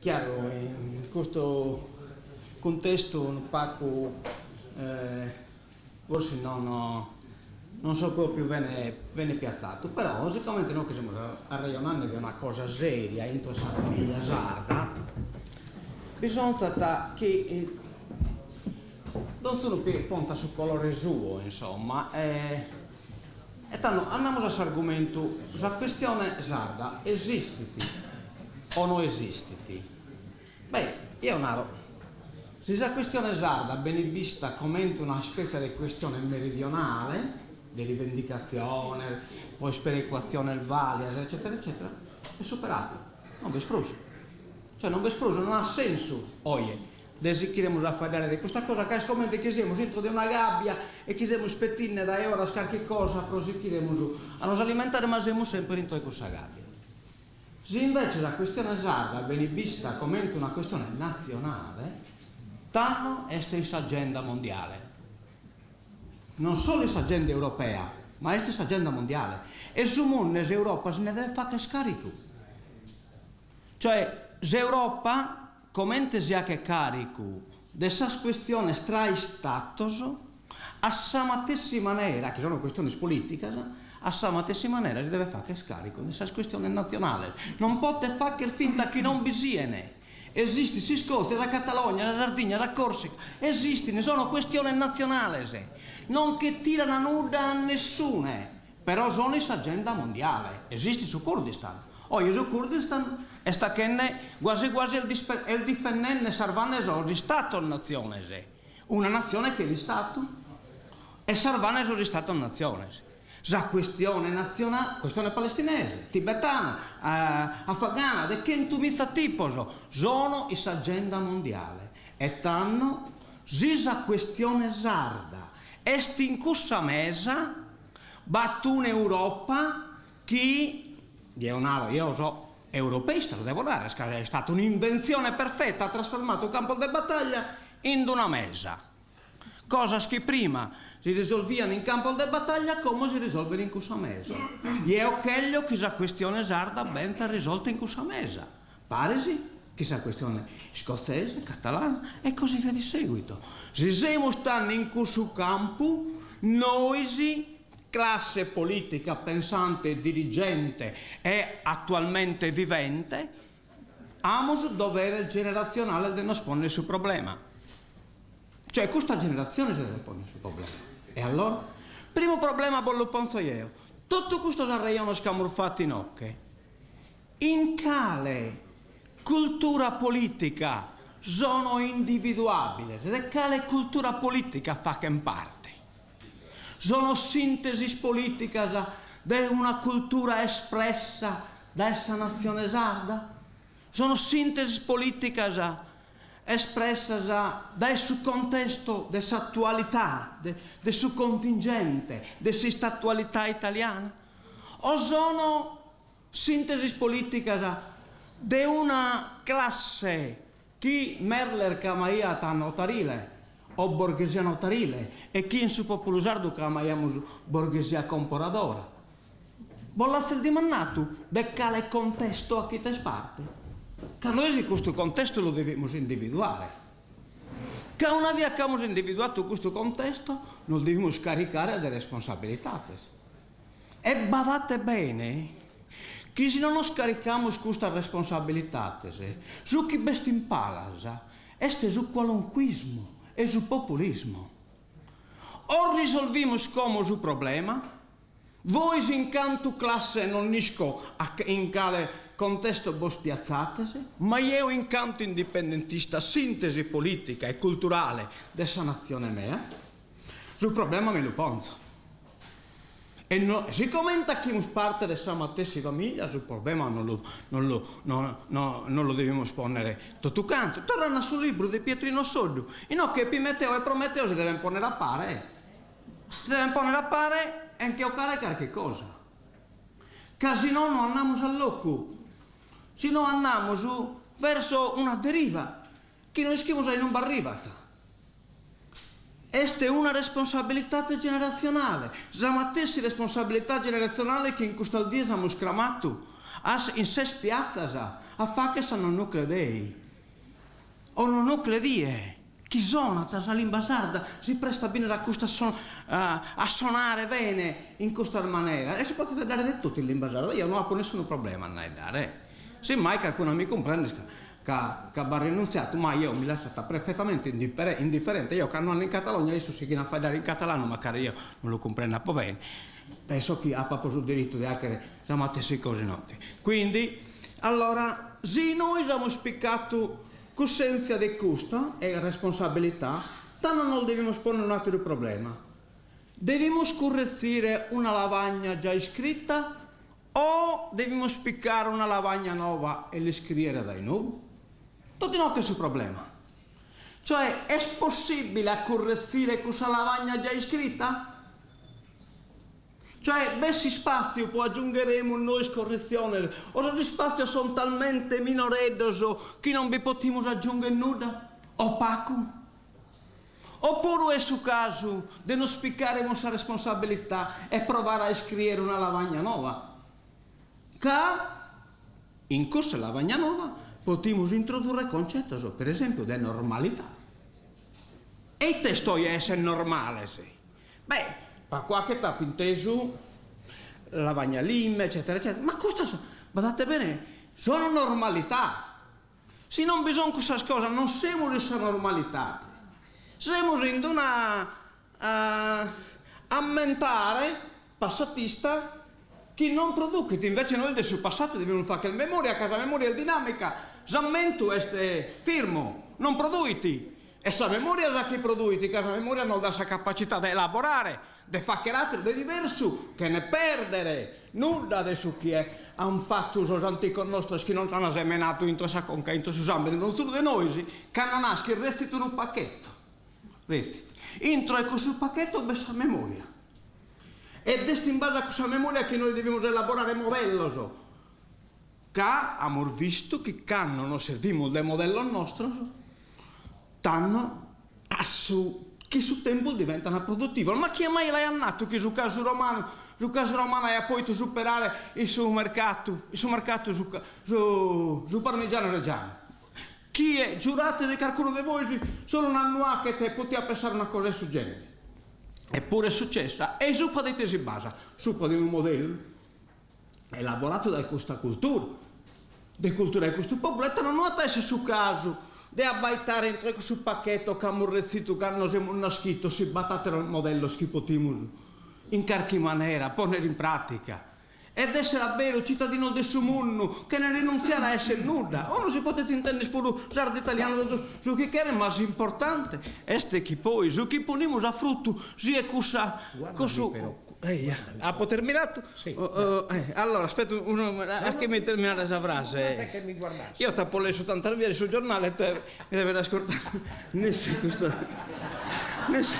Chiaru, in custu cuntestu unu pagu forsis non non so propriu bene bene piatzadu, però sicomente inoghe semus arrejonende de una cosa seria intro sa familia sarda, bisonzat chi donzunu ponzat su colore suo insomma e E tando andamus a s'argumentu, sa questione sarda esistit o no esistit? Beh, eo naro, si sa questione sarda benit bista comente una ispètzia de questione meridionale, de rivendicatziones, po sperecuatziones vàrias, eccètera eccètera, est superada, non b'est prus. Cioè non b'est prus, non at sensu oje De sichiremus a faeddare de custa cosa ca est comente chi semus intro de una gàbbia e chi semus petinde dae oras carchi cosa pro sichiremus a nos alimentare ma semus semper intro de cussa gàbbia. Si invece sa questione sarda benit bista comente una questione natzionale, tando est in s'agenda mondiale. Non solu in s'agenda europea, ma est in s'agenda mondiale. E su mundu e s'Europa si nde devet fagher càricu. Cioè s'Europa comente si 'achet càricu de sas questiones tra istatos, a sa matessi manera, chi sono questiones polìticas, a sa matessi manera si devet fagher càricu de sas questiones natzionales. Non potet fagher finta chi non bi sien. Esistit s'Iscòtzia, sa Catalogna, sa Sardigna, sa Còrsica, esistin, sono questiones natzionales. Non che tiran nudda a nessune. Però sono in s'agenda mondiale. Esistit su Kurdistan. Oje su Kurdistan est achende guasi guasi est difendende e sarvande sos istatos natziones. Una natzione chene istatu e sarvande sos istatos natziones. Sa questione natzionale, questione palestinese, tibetana, afgana, de chentumitza tipos, sono in s'agenda mondiale. E tando, si sa questione sarda Est in cussa mesa b'at un'Europa chi, jeo naro, jeo so europeista, lu devo narrer, ca est stata un'inventzione perfetta, at trasformadu campos de battaglia in una mesa. Cosas chi prima si risolvian in campos de battaglia como si risolven in cussa mesa. Jeo cheglio chi sa questione sarda benzat risolta in cussa mesa. Paris chi sa questione iscotzesa, catalana e così via di seguito. Si semus tando in cussu campu, nois, classe politica pensante e dirigente e attualmente vivente, amus dovere generatzionale de nos ponnere su problema. Cioè custa generatzione si devet ponnere su problema. E allora? Primu problema bos lu ponzo jeo, totu custos arrejonos chi amus fatu inoche, In cale cultura polìtica sono individuàbiles? De cale cultura polìtica faghen parte? Sono sìntesis polìticas de una cultura espressa dae sa natzione sarda? Sono sìntesis polìticas espressas dae su contestu de s'atualità, de su contingente, de s'istatualità italiana? O sono Sìntesis polìticas de una classe chi Merler cramaiat notarile o borghesia notarile e chi in su pòpulu sardu cramaiamus borghesia comporadora. Bos l'azis dimandadu de cale contestu 'achites parte? Ca nois custu contestu lu devimus individuare. Ca una via ch'amus individuadu custu contestu nos devimus caricare de responsabilidades. E badate bene chi si non nos caricamus custas responsabilidades, su chi b'est in palas est su qualunquismu e su populismu. O risolvimus como su problema, vois in cantu classe non isco in cale contesto bos piatzates, ma jeo in cantu indipendentista sintesi politica e culturale de sa natzione mea, su problema mi lu ponzo. E no, sicomente 'achimus parte de sa matessi famiglia su problema non lu non lu no no non lu devimus ponnere totu cantu. Torrende a su libru de Pietrino Soddu, inoghe Epimeteo e Prometeo si devent ponnere a pare, si devent ponnere a pare e nche 'ocare carchi cosa, ca si no no andamus a locu, si no andamus verso una deriva chi no ischimus a inumbe arrivat. Est una responsabilidade generatzionale, sa matessi responsabilidade generatzionale chi in custas dies amus cramadu. In ses piatzas a fagher sa Nonnucle Day o Nonnucle Die chi sonat sa limba sarda si prestat bene a custas a sonare bene in custas maneras e si podet faeddare de totu in limba sarda eo no apo nessunu problema a faeddare simmai carcunu a mi cumprendet ca ca b'at rinuntziadu ma eo mi lassat perfettamente indifferente eo cando ando in Catalogna issos sighin a faeddare in catalanu mancari eo non lu cumprendapo bene Penso chi apapo su diritu de 'achere sa matessi cosa inoghe. Quindi, allora, si nois amus picatu cussèntzia de custa e responsabilità, tando nos devimus ponnere un'àteru problema, devimus curretzire una lavagna già iscrita o devimus picare una lavagna nova e l'iscriere dae nou? Totu inoghe est su problema. Cioè, est possibile a curretzire cussa lavagna già iscrita? Cioè, b'est s'ispàtziu pro agiungheremus nois corretziones o sos ispàtzios sont talmente minoreddos chi non bi potimus agiungher nudda? O pacu? O puru est su casu de nos picaremus sa responsabilità e provare a iscriere una lavagna nova? Ca in cussa lavagna nova potimus introdurre concetos, per esempio, de normalità. E ite est oje essere normales? Beh, pacu 'achet apo intesu lavagna LIM, eccetera eccetera, ma custas, badate bene, sono normalità. Si non bi son cussas cosas non semus in sa normalitade, semus in d'una ammentare passatista chi non producit, invece nois de su passatu devimus fagher memoria, ca sa memoria est dinamica, s'ammentu est firmu, non produit, Est sa memoria sa chi produit, ca sa memoria nos dat sa capacità de elaborare, de fagher ateru de diversu, chene perdere nudda de su chi an fatu sos anticos nostros chi nos an semenadu intro sa conca, intro su sambene donzunu de nois, cando naschit retzit unu pacchetto, retzit. Intro 'e cussu pacchetto b'est sa memoria. Ed est in base a cussa memoria chi nois devimus elaborare modellos, Ca amus vistu chi cando nos servimus de modellos nostros, tando a su chi su tempus diventan produtivos. Ma chie mai l'aiat natu chi su casu romanu su casu romanu aiat poitu superare in su mercatu in su mercatu su su su parmigianu reggianu? Chie, giurate si carcunu de vois solu un'annu 'achet potiat pensare una cosa 'e su genere. Eppuru est successa e supra de ite si basat? Supra de unu modellu elaboratu dae custa cultura, de cultura 'e custu populu, e tando no at a esser su casu de abbaitare intro 'e cussu pacchetto ch'amus retzitu cando semus naschitos si b'at ateros modellos chi potimus in carchi manera ponner in pratica e d'esser a beru cittadinos de su mundu chene rinuntziare a esser nudda. Unu si potet intender puru sardu italianu totu su chi cheret ma s'importante est chi poi su chi ponimus a fruttu siet cussa cussu Eia, apo terminato? Sì. Allora, aspetta unu, achemi terminare sa frase. Che mi guardassi. Io t'apo lessu tantas bias su giornale e te mi deves ascurtare nessi custa nessi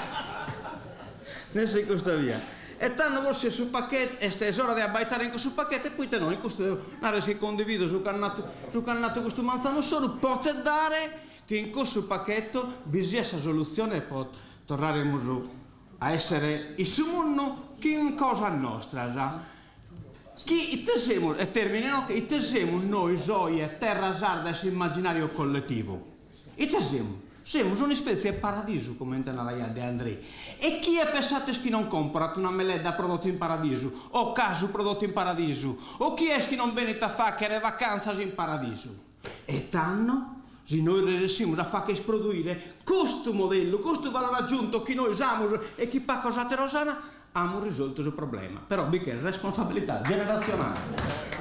nessi custa bia. E tando forsis su pacchetto est s'ora de abbaitare in cussu pacchetto e poite no in custu devo narrer chi condivido su ch'at natu su ch'at natu custu manzanu Soru potet dare chi in cussu pacchetto bi siat sa solutzione po torraremus A èssere in su mundu chin cosas nostras. Chi ite semus, e termino inoghe, ite semus nois oje, terra sarda in s'immaginàriu colletivu? Ite semus? Semus un'ispètzie 'e paradisu, comente naraiat De André. E chie pessates chi non comporat una meledda prodotta in paradisu, o casu prodottu in paradisu, o chie est chi non benit a fàghere vacantzas in paradisu? E tando, si nois resessimus a fagher produire custu modellu, custu valore aggiunto chi nois amus e chi pagos àteros an, amus risoltu su problema. Però bi cheret responsabilidade generatzionale.